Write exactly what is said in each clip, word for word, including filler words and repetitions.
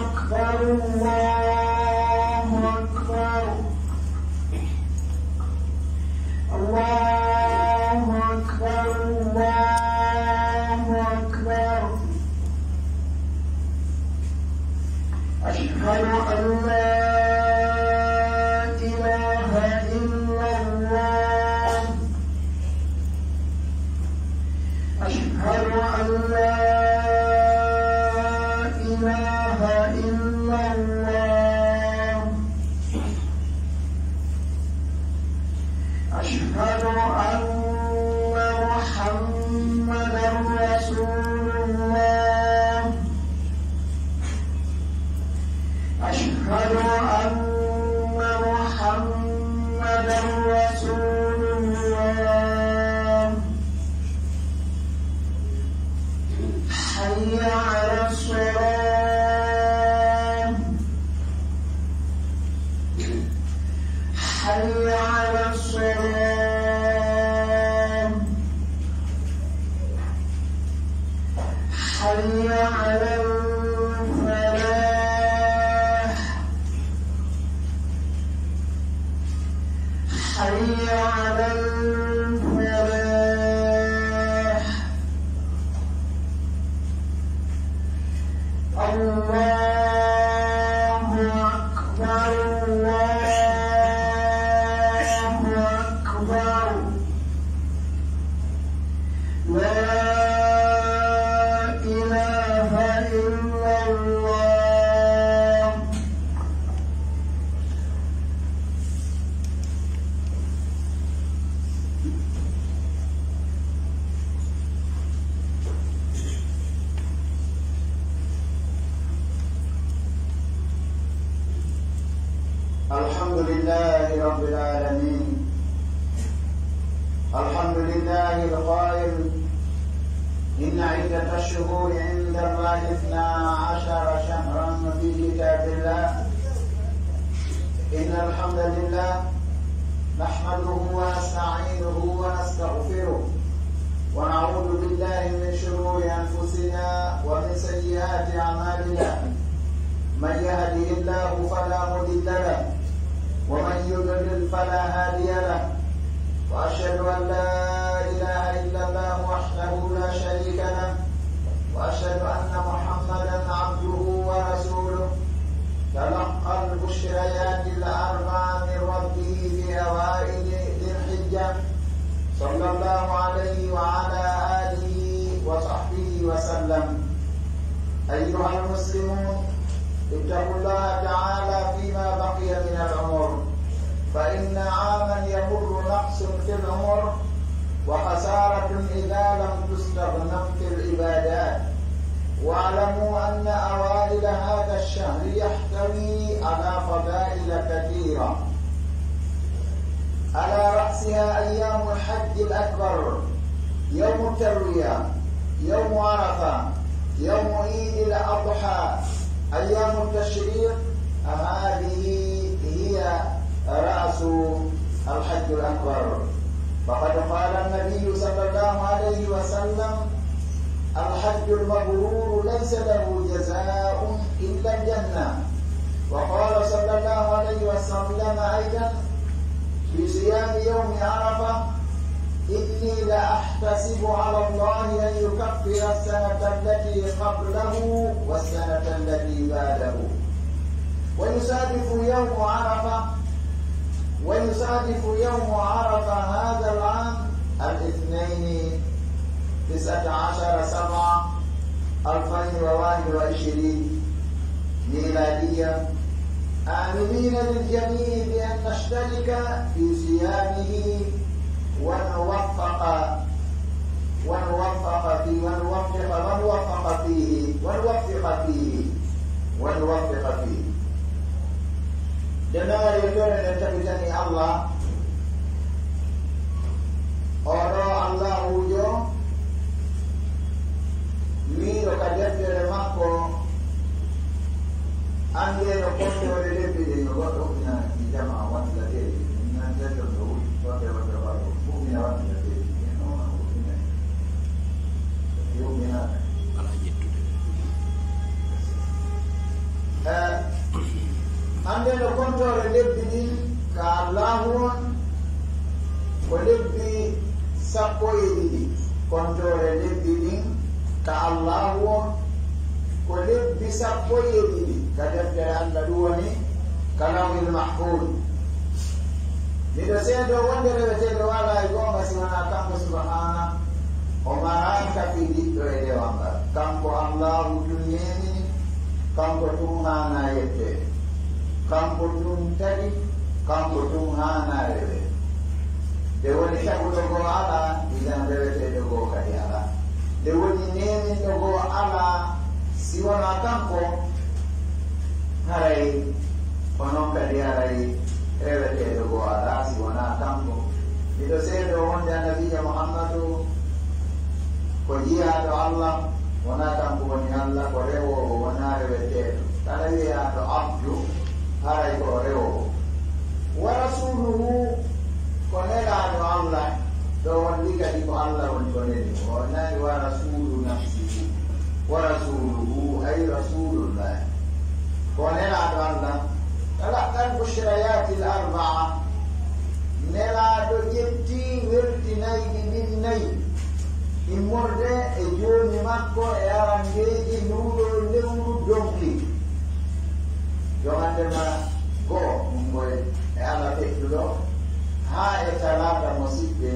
أكبر، الله أكبر. الله أكبر، الله أكبر. أشهد أن لا إله إلا الله. أشهد أن لا إله إلا الله. أشهد أن محمدا رسول الله. أشهد أن محمدا رسول الله. حي على الصلاة. حي على الصلاة. حي على الفلاح. حي على الفلاح. الله أكبر، الله أكبر. لا إله إلا الله. الحمد لله رب العالمين. الحمد لله القائل: إن عدة الشهور عند الله اثنا عشر شهرا في كتاب الله. إن الحمد لله نحمده ونستعينه ونستغفره، ونعوذ بالله من شرور أنفسنا ومن سيئات أعمالنا. من يهده الله فلا مضل له، ومن يضلل فلا هادي له. وأشهد أن لا إله إلا الله وحده لا شريك له، وأشهد أن محمدا عبده ورسوله، تلقى البشريات الأربع من ربه في أوائل ذي الحجة، صلى الله عليه وعلى آله وصحبه وسلم. أيها المسلمون، اتقوا الله تعالى فيما بقي من العمر، فإن عاما يمر نقص في العمر وخسارة إذا لم تستغنم في العبادات. واعلموا أن أوائل هذا الشهر يحتوي على فضائل كثيرة، على رأسها أيام الحج الأكبر، يوم التروية، يوم عرفة، يوم عيد الأضحى، أيام التشريق. هذه هي رأس الحج الأكبر. فقد قال النبي صلى الله عليه وسلم: الحج المبرور ليس له جزاء إلا الجنة. وقال صلى الله عليه وسلم أيضا في صيام يوم عرفة: إني لأحتسب على الله أن يكفر السنة التي قبله والسنة التي بعده. ويصادف يوم عرفة، ويصادف يوم عرفة هذا العام الاثنين تسعة عشر سبعة ألفين وواحد وعشرين ميلادية، آملين للجميع بأن نشترك في صيامه ونوفق، ونوفق فيه، ونوفق، ونوفق فيه، ونوفق فيه، ونوفق فيه. Denare e torere tabitani Allah, oo ɗoo Allaahuujo, wi'uɗo ka deftere makko, anndeeno kontoore lebbi ɗin, no goɗɗo huɓɓina jama wonde ka teeɗi, nan deftere no wuli, kontoore wonde ka huɓɓina wonde ka teeɗi, no huɓɓina, huɓɓina. Alaa yettude. Eh, annden no kontoore lebbi ɗin ka Allaahu on, ko lebbi sappo e ɗiɗi. Kontoore lebbi ɗin ka Allaahu on, ko lebbi sappo e ɗiɗi ka deftere Alla, ɗum woni ka Lawhil Mahfuuz. Miɗo seedoo wonde reweteeɗo alaa e goonga si wanaa kanko subhaana, o maraaka fii ɓiɗɗo e dewal ngal. Kanko Allaahu tun neemini, kanko tun haanaa yetteede. Kanko tun tagi, kanko tun haanaa reweede. Nde woni taguɗo goo alaa, idan reweteeɗo goo kadi alaa. Nde woni neeminɗo goo alaa si wanaa kanko, haray ko non kadi, haray reweteeɗo goo alaa si wanaa kanko. Miɗo seedoo wonde Annabiijo Muhammadu ko jiyaaɗo Alla, wonaa kanko woni Alla, ko rewoowo, wonaa reweteeɗo. Kala wiyaaɗo abdu, haray ko o rewoowo. Wa rasuuluhu, ko nelaaɗo Alla, ɗo wonde kadi ko Alla woni ko neli mo. O nani wa rasuulu nafsihi. Wa rasuuluhu, ay rasuulullaahi. Ko nelaaɗo Alla. Talaqqa al-bushrayaati al-arba'a. Nelaaɗo ƴetti weltinayɗi ɗin nayi. Immorde e Joomi makko e arandeeji nduuɗoo lewru donki. Jomande ma goo, ɗum koye e Alla feƴƴuɗo, haa e talaata, musiɓɓe,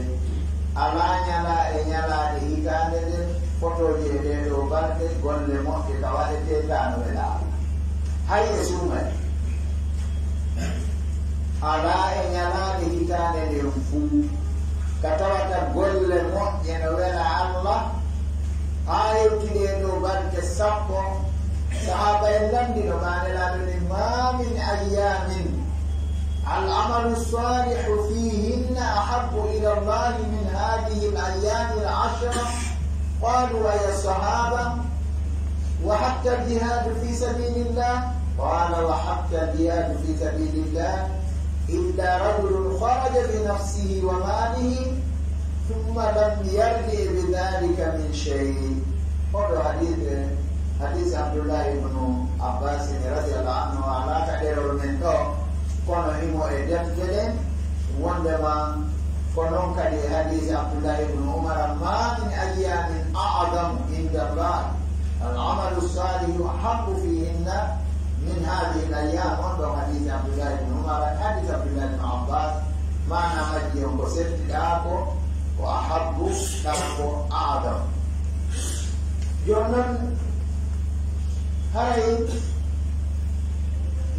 alaa ñalaa e ñalaaɗe hitaande nden fotooje e ɗee ɗoo balɗe golle moƴƴe ka waɗetee ka no wela Alla. Hay e suumayee. Alaa e ñalaaɗe hitaande nden fuu ka tawata golle moƴƴe no wela Alla, haa hewti ɗee ɗoo balɗe sappo. Sahaaba en lanndino, maa Nelaaɗo ni, ما من أيام العمل الصالح فيهن أحب إلى الله من هذه الأيام العشر. قالوا: أي الصحابة؟ وحتى الجهاد في سبيل الله؟ قال: وحتى الجهاد في سبيل الله إلا رجل خرج بنفسه وماله ثم لم يرجع بذلك من شيء. Oɗo hadiis, hadiis Abdullahi ibnu Abbasin radiyallahu anhu, alaa ka ɗerol men ɗoo, kono himo e defte ɗen, wondema ko non kadi e hadiisi Abdullahi ibnu Umar, ما من أيام أعظم عند الله العمل الصالح أحب فيهن من هذه الأيام. On ɗon hadiisi Abdullahi ibnu Umar, hadiisi Abdullahi ibnu Abbas, maana majji on ko settiɗaa ko, ko ahabbu, ɗaa ko a'zam. Jooni non, haray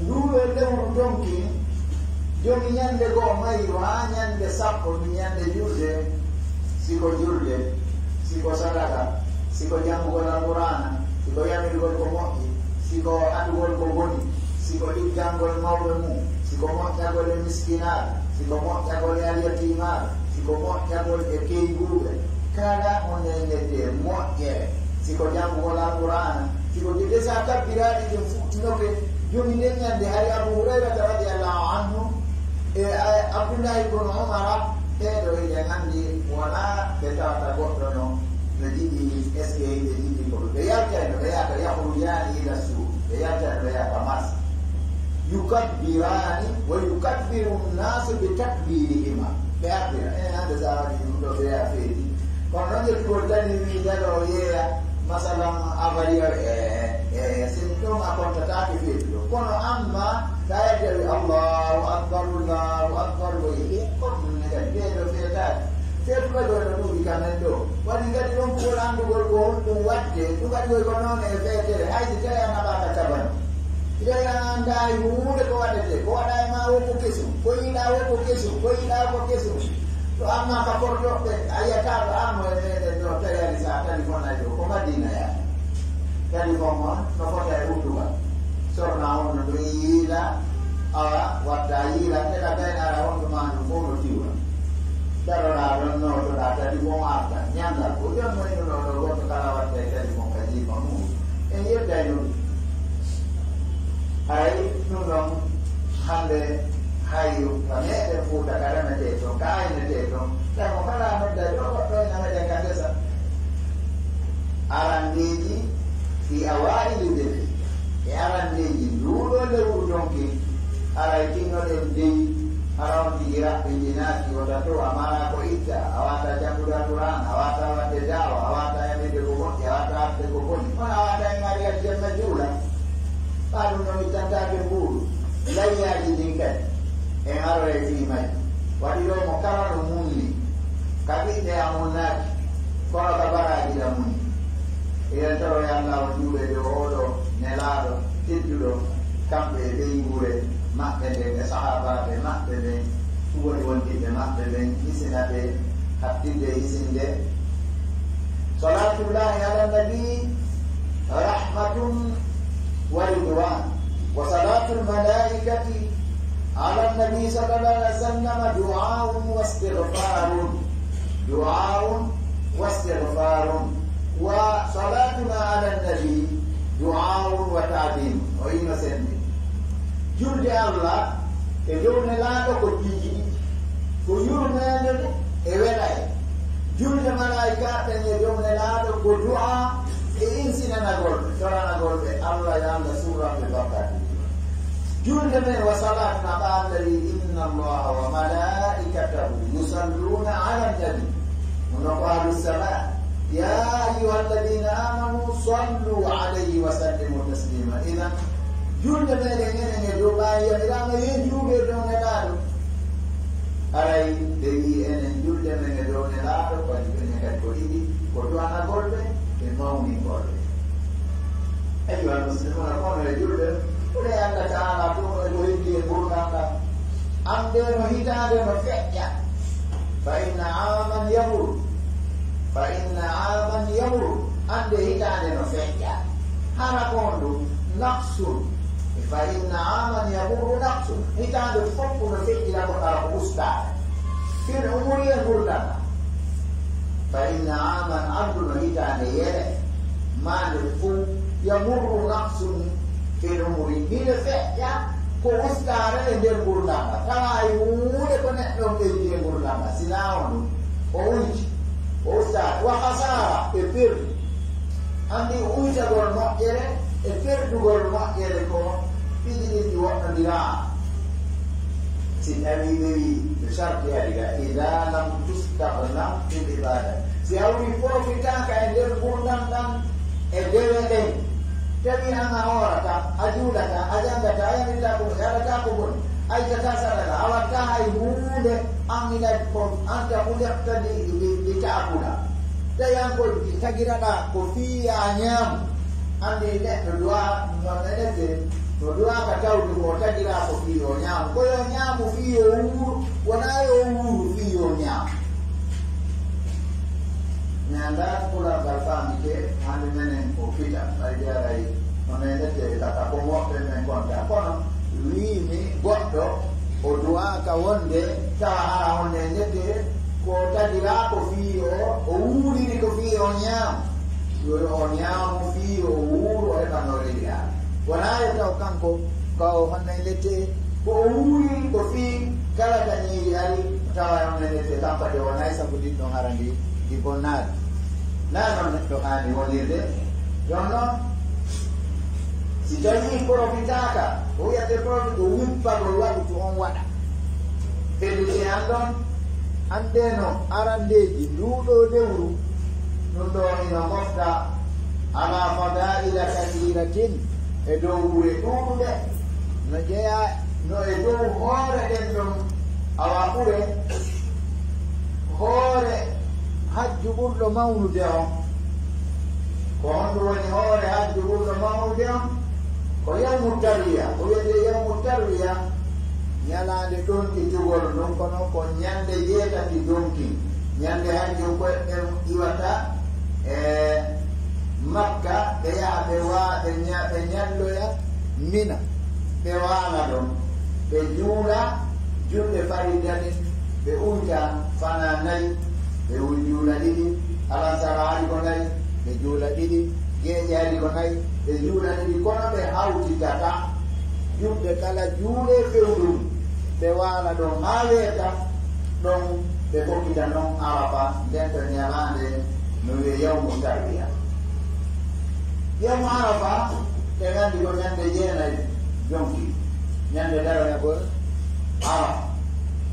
nduu ɗoo lewru donki, jooni ñande goo mayru haa ñande sappo, ɗum ñande julde, si ko julde, si ko sadaka, si ko janngugol Alqur'aana, si ko yamirgol ko moƴƴi, si ko haɗugol ko boni, si ko ɗiggangol mawɓe mum, si ko moƴƴagol e miskinaaɓe, si ko moƴƴagol e alyatiimaaɓe, si ko moƴƴagol e keyguuɓe, kala honno e neɗɗe moƴƴere, si ko janngugol Alqur'aana, si ko ɗi desa kabbiraaɗi ɗin fuɗɗinoke, jooni nden ñande hari Abu Hurayrata radiyallahu anhu e, e Abdullahi ibn Umara, ɓee ɗoo hiɗen anndi wonaa ɓe tawata goɗɗo no, no jiɗi, est-ce que hiɓe jiɗi ko ɓe yaltay no ɓe yaha ka yakhrujaani ila suuq, ɓe yaltay no ɓe yaha ka marché. يكبران ويكبر الناس بتكبيرهما. Ɓe habbira, eh, hannde so a waɗii ɗum ɗoo, ɓe yaha feeti. Kono non ƴettugol tani wiide ɗoo yeeya, masalan, abariyal, eh, eh, eh, si ɗum ɗon a kontataake feetuɗo. Kono amma, so a yalti a wi'i, "Allahu akbar, Allahu akbar," ko yiɗi, ko ɗum ne kadi, ɓee ɗoo feetaaki. Feetuɓe ɗoo no ɗuuɗi ka men ɗoo. Waɗi kadi ronkugol anndugol ko honɗum waɗde, ɗum kadi ko non e feetere, hay si tawii a naɓaaka kabano. Idan a anndaa hay huunde ko waɗetee, ko waɗaa e maa woo ko kesum, ko yiɗaa woo ko kesum, ko yiɗaa ko kesum. To amma ka kortoɓe, a yi'ataa ɗo an mo e meɗen ɗo, tawi ari sa telefon ay ɗo, ko Madina yaa. Telefon on no fota e hutuba. Sorna on no ɗum yiila, awa watta yiila, teɗa ɓen ara on ɗum an ɗum fof no tiwa. Daroɗaa ɗon nootoɗaa telefon arta, ñanngal ko jon mo ino ɗo ɗo goɗɗo kala watta e telefon ka jiiba mum. En yettai ɗum. Haray ɗum ɗon hannde hay ka meɗen Fuuta ka remetee ton, ka aynetee ton, tawi mo kala nodda yo goɗɗo ina meɗen ka ndesa. Arandeeji fi awaa'ili Dul Hijja. E arandeeji nduu ɗoo lewru ton kin, haray tinnoɗen dey, hara on tigi raɓɓindinaaki, wota to a maraa ko itta, a waataa janngude Alqur'aana, a waataa waɗde daawa, a waataa yamirde ko moƴƴi, a waataa haɗde ko boni, kono a waataa imaade aljamma juula. Ɓaa ɗum ɗon ittantaake mbuuɗu. Layyaaji ɗin kadi, en aroyay fii majji. Waɗi ɗoo mo kala no munni, ka ɓiɓɓe a munnaaki, kono ka baraaji ɗa munni. Eɗen toroya Allaahu juulde e dow oo ɗoo nelaaɗo tedduɗo, kamɓe e ɓeynguure maɓɓe nden, e sahaabaaɓe maɓɓe ɓen, woni wondiɓɓe maɓɓe ɓen, hisina ɓe, hattinde e hisinde. Salaatullaahi ala nabi rahmatun wa ridwaan, wa salaatul malaa'ikati ala nabi sallallahu alaihi wa sallam du'aa'un wa istighfaarun. Du'aa'un wa istighfaarun. Wa salaatuna ala nabi du'aa'un wa ta'ziim. O innocent. Julde Alla e dow nelaaɗo ko piiji ɗiɗi. Ko yurmeende e welayee. Julde malaa'ikaaɓe ɓen e dow nelaaɗo ko du'aa e insinanagol ɓe, toranagol ɓe Alla yo Alla surran ɓe bakkaatuuji maɓɓe. Julde men wa salaatuna ɓa Alla wi'i, inna Allaha wa malaa'ikatahu yusalluuna ala nabi. Hono ko ahlu samaa. Yaa ayyuhal ladiina aamanu sallu alayhi wa sallimu tasliima. Idan, julde meɗen enen e dow ɓaawo yamiraama yo en juulu e dow nelaaɗo. Haray ɓe wi'i enen julde men e dow nelaaɗo, kadi enen kadi ko ɗiɗi, ko du'anagol ɓe e mawningol ɓe. Ayyuhal muslimuuna, kono e julde, ɓure Alla Ta'aalaa tun e ko heddi e ngurndan ɗan. Annde no hitaande no feƴƴa. Fa inna aaman yamurru. Fa inna aaman yamurru. Annde hitaande no feƴƴa. Hara ko honɗun? Naqsun. Fa inna aaman yamurru naqsun. Hitaande fow no feƴƴira ko tara ko ustaare. Fil umuri e ngurndan ɗan. Fa inna aaman, anndu no hitaande yere, maande fow, yamurru naqsun fil umuri, hino feƴƴa ko ustaare e nder ngurndan ɗan. Tawa hay huunde ko neɗɗo on ɓeydi e ngurndan ɗan, si naa on ɗun, o uyti, o ustaare. Wa khasaara, e perdu. Anndi uytagol moƴƴere e perdugol moƴƴere ko piiji ɗin ɗi woɗɗondiraa. Si tawii ɓe wi'i, ɓe sarti hari ga, idaa lam tustaghna fil ibaada. Si hawri porofitaaka e nder ngurndan ɗan e dewe ɗen, tawi an a hoorata, a juulata, a janngata, a yamitaa ko, a yaɗataa ko boni, a ittataa sadaka, a waɗataa hay huunde, an ina ko, anta khuliqta li, li, li ta'kula. Tawi an ko tagiraɗaa ko fii yo a ñaamu. Anndi neɗɗo du'aa no nenete, no du'aa ka tawde ko o tagiraa ko fii yo ñaamu. Ko yo ñaamu fii yo wuuru, wonaa yo wuuru fii yo ñaamu. Mi anndaa pulargal faamike, hande menen ko fita, ɓay jaray no nenete kaka ko moɓɓe men konta. Kono wiimi goɗɗo o du'aaka wonde tawa hara on nenete ko tagiraa ko fii o, o wuuriri ko fii o ñaamu. Yo o ñaamu fii o wuuru, o heɓa no rewiraa. Wonaa yo taw kanko, ka o honnay lette, ko o wuuriri ko fii kala ka ñiiri ari, tawa e honnay lette, kanko de wonay sabu ɗin ɗon hara ndi, ndi bonnaali. Naa non neɗɗo haani wonirde? Jooni non, si tawii porofitaaka, ko wiyatee porofit, ko wippagol waɗu to on waɗa. Felliti an ɗon, anndee no arandeeji nduu ɗoo lewru, ɗun ɗoo hino mofta ala fadaa'ila kasiiratin, e dow ɓure ɗuuɗuɗe, no jeyaa, no e dow hoore ɗen ɗon, awa ɓure, hoore hajju ɓurɗo mawnude on. Ko honɗun woni hoore hajju ɓurɗo mawnude on? Ko yawmu tarwiya, ko wiyetee yawmu tarwiya, ñalaande ɗonkitugol ndun, kono ko ñande jeetati ɗonki, ñande hajju ko ɓen iwata e Makka, ɓe yaha ɓe wa-, ɓe ña-, ɓe ñalloya Mina, ɓe waala ɗon, ɓe juula julɗe farilla ɗen, ɓe uyta fanaa nay, ɓe uy-, juula ɗiɗi, alasara ari ko nay, ɓe juula ɗiɗi, geeƴe ari ko nay, ɓe juula ɗiɗi, kono ɓe hawtitata julde kala juulee fewndun, ɓe waala ɗon haa weeta, ɗon ɓe fokkita non Arafa, nden ɗon ñalaande no wi'ee yawmu tarwiya. Yawmu Arafa, ɓe Ko ñande jeenay donki, ñande daragol Arafa.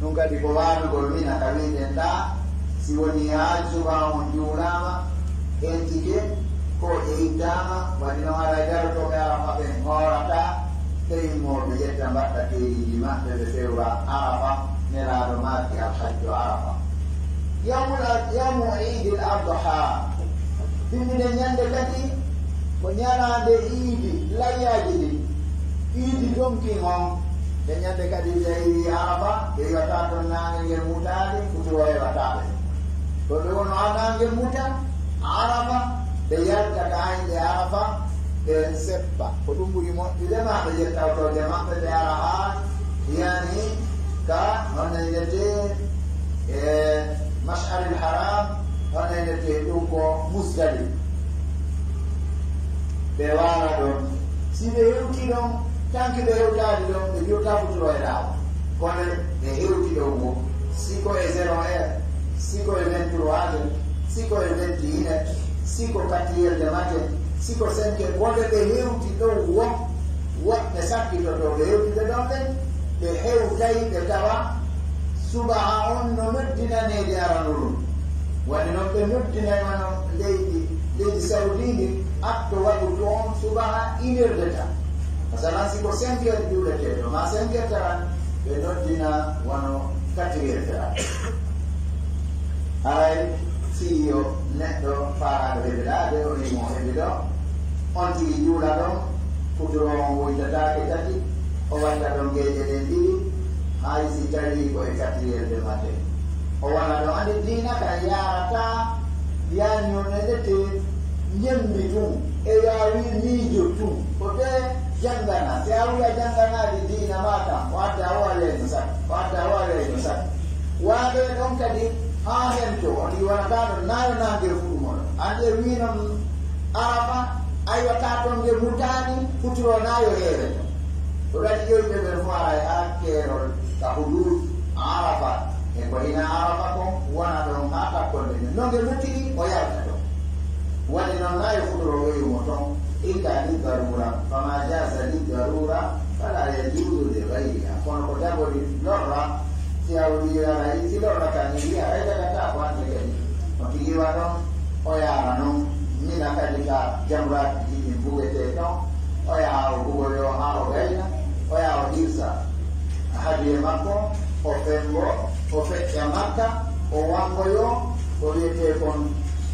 Ɗun kadi ko waanugol Mina ka wi'eten ɗaa, si wonii haa subaa on juulaama, hentike, ko e ittaama, waɗi non haray darotooɓe Arafa ɓen hoorataa, ɓe immoo ɓe ƴetta mbaɗɗa keeriiji maɓɓe, ɓe fewra Arafa, Nelaaɗo maaki Alhajju Arafa. Yawmul ad-, yawmu Iidil Adha. Bimminen ñande kadi ko ñalaande iidi layyaaji ɗin. Iidi donkin on, ɓe ñande kadi ɓe iwi Arafa, ɓe iwataa ton naange ngen mutaali, futuro heɓataa ɓe. Ko ɓe wono haa naange muta, Arafa, ɓe yalta ka aynde Arafa, ɓe seppa. Ko ɗum ɓuri moƴƴude maa ɓe ƴetta otooje maɓɓe, ɓe ara haa yani ka, honno innetee, e Mash'aril Haram, honno innetee ɗum ko Musdalifa. Ɓe waala ɗon. Si ɓe hewtii ɗon, tanki ɓe hewtaali ɗon, ɓe juuta futuro e laawo. Kono ɓe hewti ɗon wo, si ko e zéro heure, si ko e vingt-trois heures, si ko e vingt et une heures, si ko quatre heures de matin, si ko cinq heures, wonde ɓe hewti ɗon wo, woɓɓe sakkitotooɓe hewtude ɗon ɓen, ɓe hewtay ɓe tawa subaha on no noddinaneede aranol on. Woni non ɓe noddinay wano leydi, leydi Saudi ndi, atto waɗu toon subaha une heure de temps. Masalan, si ko cinq heures juuletee ɗo, maa cinq heures trente, ɓe noddina wano quatre heures trente. Haray fii yo neɗɗo faalaade hebilaade, o imo hebi ɗo, on tigi juula ɗon, futuro on woytataake tati, o watta ɗon geeƴe ɗen ɗiɗi, hay si tawii ko e quatre heures de matin. O wona ɗon, anndi diina kan yaarataa, yaani on enete, njembi tun, e yaawi miijo tun. Ko ɓe janngana, si a wi'a jannganaade diina maa kan, o adda o aleyno sat, o adda o aleyno sat. Waade ɗon kadi haa hento, on ɗi wonataano naayo naange fuɗu mon. Anndi e wii non Arafa, aywa taa ton nge mutaani, futuro naayo heere ton. Ko waɗi ƴoyɓe ɓen fof ara e haa keerol ka huduud Arafa. E ko ina Arafa kon, wona ɗon haa takkonde nden. No nge mutiri, o yalta ɗon. Waɗi non naayo futuro weyu mo ton, illa li darura, fama jaza li darura, fala yajuzu li gayriha. Kono ko jagori lorra, si a woni wi'aray, si lorra kan ni wi'aray dagataa ko hande kadi. On tigi wa ɗon, o yaara non, Mina kadi ka jamraati ɗin bugetee ɗon, o yaha o bugoyoo haa o gayna, o yaha o hirsa hadiye makko, o fengo, o feƴƴa Makka, o wangoyoo, ko wi'etee kon,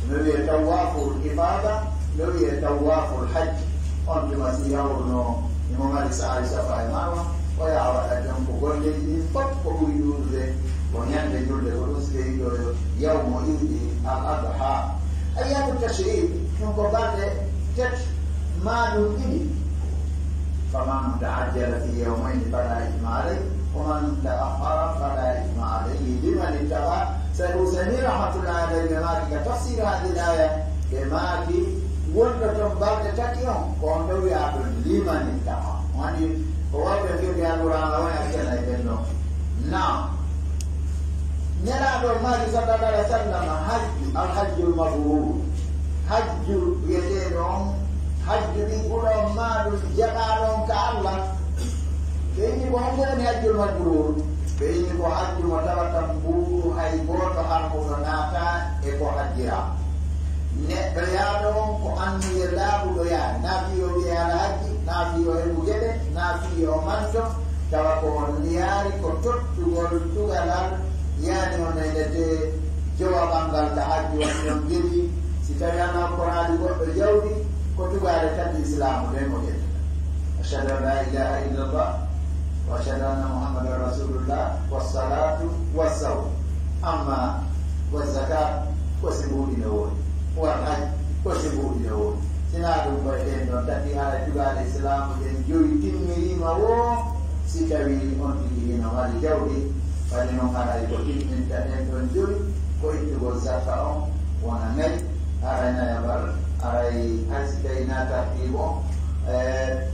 no wi'e tawwaaful ifaada, no wi'e tawwaaful hajj. On tuma si yawruno, himo mari sa'ayi Safa e Marwa, o yaha waɗa ɗon ko golleeji ɗin fof ko ɓuri ɗuuɗude ko ñande julde, ko ɗum si ɓe wi'oyo yawmu iidi al adha. Ayyaamu tashriik, ɗum ko balɗe tati maa ɗum ɗiɗi. Faman ta'ajjala fi yawmayni fala ithma alayhi, wa man ta'akhkhara fala ithma alayhi liman ittaqa. Sayyid Uthaymin rahmatullahi alayhi ɓe maaki ka tafsir hadhihi al-aya, ɓe maaki wonɗo ton balɗe tati on, ko on ɗo wi'aa ɗon liman ittaqa. Woni ko wawɓe firde Alqur'aana woni accana e ɓen ɗon. Naam. Nelaaɗo maaki sallallahu alayhi wa sallam, hajju, al-hajjul mabruur. Hajju wi'eteeɗo on, hajju ɓiɓɓuɗo on maa ɗum jaɓaaɗo on ka Allah. Ɓe inni ko honko woni hajjul mabruur? Ɓe inni ko hajju mo tawata mbuuɗu hay gooto harmuɗo naata e ko hajjira. Neɗɗo yaaɗo on ko anniya laaɓuɗo yaade, naa fii o wi'e alhaji, naa fii o heɓu geɗe, naa fii o manto, tawa ko on yaari ko tottugol tugalal, yaani on e ndete jowaɓal ngal ka hajju on non geɗi, si tawi ana ko raadi goɗɗo jawdi, ko tugaale tati Islaamu ɗen o ƴettata. Ashhadu an laa ilaaha illallah, wa ashhadu anna Muhammadan Rasulullah, wa salaatu, wa sawm. Amma wa zakat, ko si mbuuɗi no woodi. Wal hajj, ko si mbuuɗi no woodi. Sinaa ɗum ko e ɗen ɗon tati haray tugaale Islaamu ɗen jowi timmiriima woo, si tawii on tigi hino mari jawdi, waɗi non haray ko timminta ɗen ɗon jowi, ko ittugol zakka on wona nay, haray nayaɓal, haray hay si tawii na tartiibu on, eh,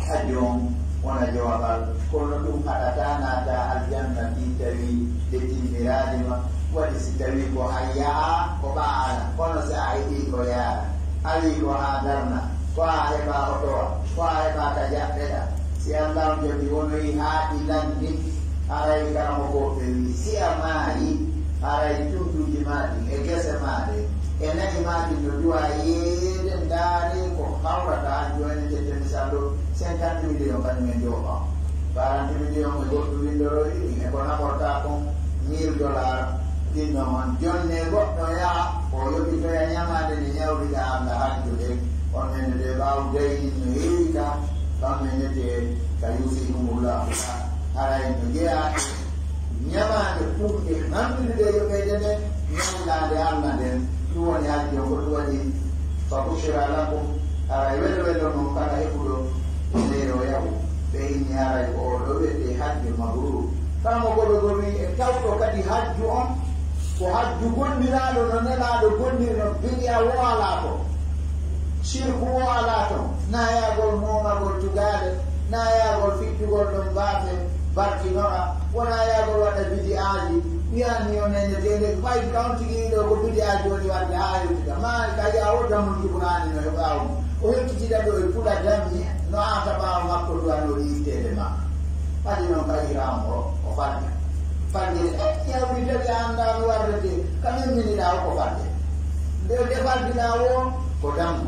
hajju on wona jowaɓal, kono ɗum haɗataa naata aljanna fii tawii ɓe timmiraali ma, waɗi si tawii ko a yaha ko ɓaa'ana, kono si a heɓii ko yaara, a wii ko haa darna, ko haa heɓa otowa, Si Allaahu jaɓi wonoyi haa ɗi lanni, haray karamokooɓe ɓe wi'i, si a maayi, haray tuntuuji maa ɗin, e gese maa ɗen, e na'i maa ɗin no duwa yeeyeede, ndaaree ko hawrata, jooni en ƴetten misal ɗoo, cinquante millions kañum en jooɓaa. Quarante millions e goɗɗum winndoroyɗi ɗin, e ko naɓortaa kon, mille dollars, ɗin non on. Jonne goɗɗo yaha, o yoɓitoya ñamaande nde ñawliɗaa Alla hajju nden, on nene de ɓaawo gayni no heewi ka, kamɓe nete ka yuusikumullahu, haray no jeyaa e ñamaande ɓurnde handude yoɓeede nden, ñawlaande Alla nden, ɗum woni hajju on, ko ɗum waɗi, fa bushira lakum, haray welo welo non kala heɓuɗo e leyɗo yahu, ɓe inni haray ko oo ɗoo wiyetee hajju mabruur. Kamo goɗo go wi'i e tawɗo kadi hajju on, ko hajju gomɗinaaɗo no Nelaaɗo gomɗinno, bidi'a woo alaa ton, sirku woo alaa ton, naa yaagol moomagol tugaale, naa yaagol fittugol ɗon baafe, barkinora, wonaa yaagol waɗa bidi'aaji, wi'aa ni yo nene tende, ɓay kawntigi ɗoo ko bidi'aaji woni waɗde haa hewtida, maa ka yaa o damol juburaani no heɓa on, o hewtitida ɗoo e pula dammi, no aata ɓaawo makko duwanoo ɗi itteede maa. Ɓadi non ka ihraam o, o falli. Falli, eh, ƴawdi tawi a anndaa no warrete, ka memminiɗaa o ko falli. Nde, nde falliɗaa o, ko dammu.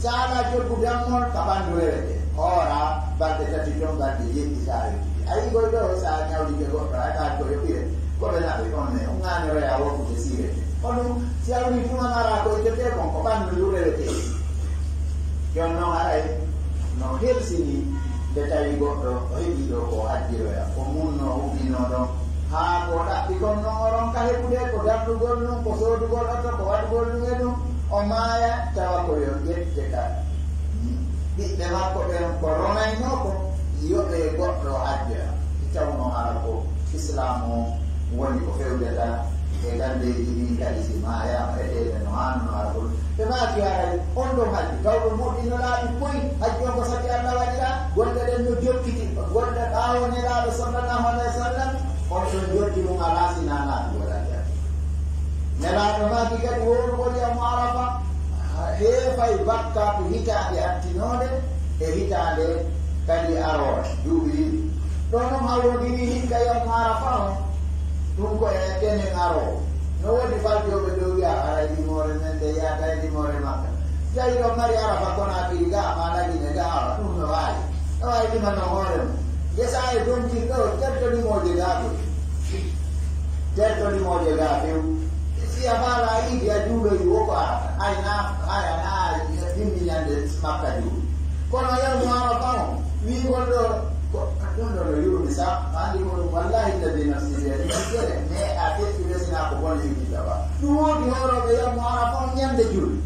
Sa alaa coggu dammol, ka ɓanndu rewete. Hoora, balɗe tati ton, balɗe jeɗɗi sa hewtidi. A yi'ii koy ɗoo, sa ñawlike goɗɗo, hay ɓaade ko yoɓire. Ko ɓe naɓe kon ne, on ŋaani roya woppude siirete. Kono si a woni tuma mara ko ittete kon, ko ɓanndu ndu rewete. Jooni non haray no helsini nde tawi goɗɗo o heɓii ɗoo ko hajjiroya, ko munnoo huɓinoo ɗon, haa ko ɗaɓɓi kon non o ronka heɓude, ko darnugol ɗum, ko soodugol oto, ko waɗugol ɗum e ɗum, o maaya, tawa ko yo ƴette ka ɓiɓɓe makko ɓen ko ronaynoo ko, yoɓee goɗɗo hajjoya. Tawnoo hara ko Islaamu on woni ko fewjata e galleeji ɗin kadi si maayaama eteede no haanunoo hara ko ɗum. Ɓe maaki haray on ɗon hajju, tawɗo moƴƴi no laaɓi poy, hajju on ko sati Alla waɗira, golle ɗen no jokkiti, golle ɓaawo Nelaaɗo sallallahu alayhi wa sallam, on ɗon joddi mum alaa si naa naatugol aljanna. Nelaaɗo maaki kadi hoorugol yawmu Arafa, heefay bakkaatu hitaande hattinoonde e hitaande kadi aroore, duuɓi ɗiɗi. Ɗoo non hawrondiri hikka yawmu Arafa on, ɗum ko e tenen aroowo. No woodi faljooɓe ɗoo wi'a, "Haray limoore men nde yaata e limoore Makka." Tawi ɗon mari Arafa Konaakiri ga, maa Lagine ga, awa, ɗum no waawi. No waawi limanoo hoore mum. Ngesa e donkin ɗoo, terto limooje gaa ɗoo. Terto limooje gaa few. Si a faalaa iidi, a juuloyi wo ko arata. Hay na, hay na, a dimmi ñande Makka juulu. Kono yawmu Arafa on, wi'ugol ɗoo, ko, ɗum ɗoo no yurmi sa, a anndi ko ɗum, wallahi, alladhi nafsi biyadihi, mi sere, mais a feƴƴi resina ko bone yimɓe ba. Ɗum woodi hoorooɓe yawmu Arafa on ñande julde.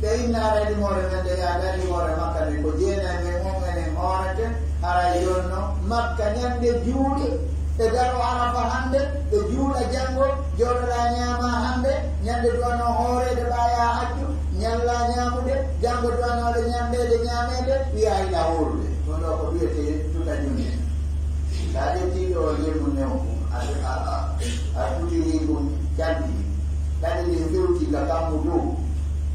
Ɓe inna haray limoore men nde yaada limoore Makka nden ko jeenay men on enen hoorete, haray jonno Makka ñande juuli, ɓe daro Arafa hande, ɓe juula janngo, jooɗoɗaa ñaamaa hande, ñande duwanoo hooreede ɓaayaa hajju, ñallaa ñaamude, janngo duwanooɗo ñammeede ñaameede, wi'aa hiɗa hoorude. Ɗum ɗoo ko wi'etee tuta junne. Sa ƴettii ɗoo jemmu newu, a, a, a, a tutiri ɗum janti. Kadi ɗin fewti ka kammu dow.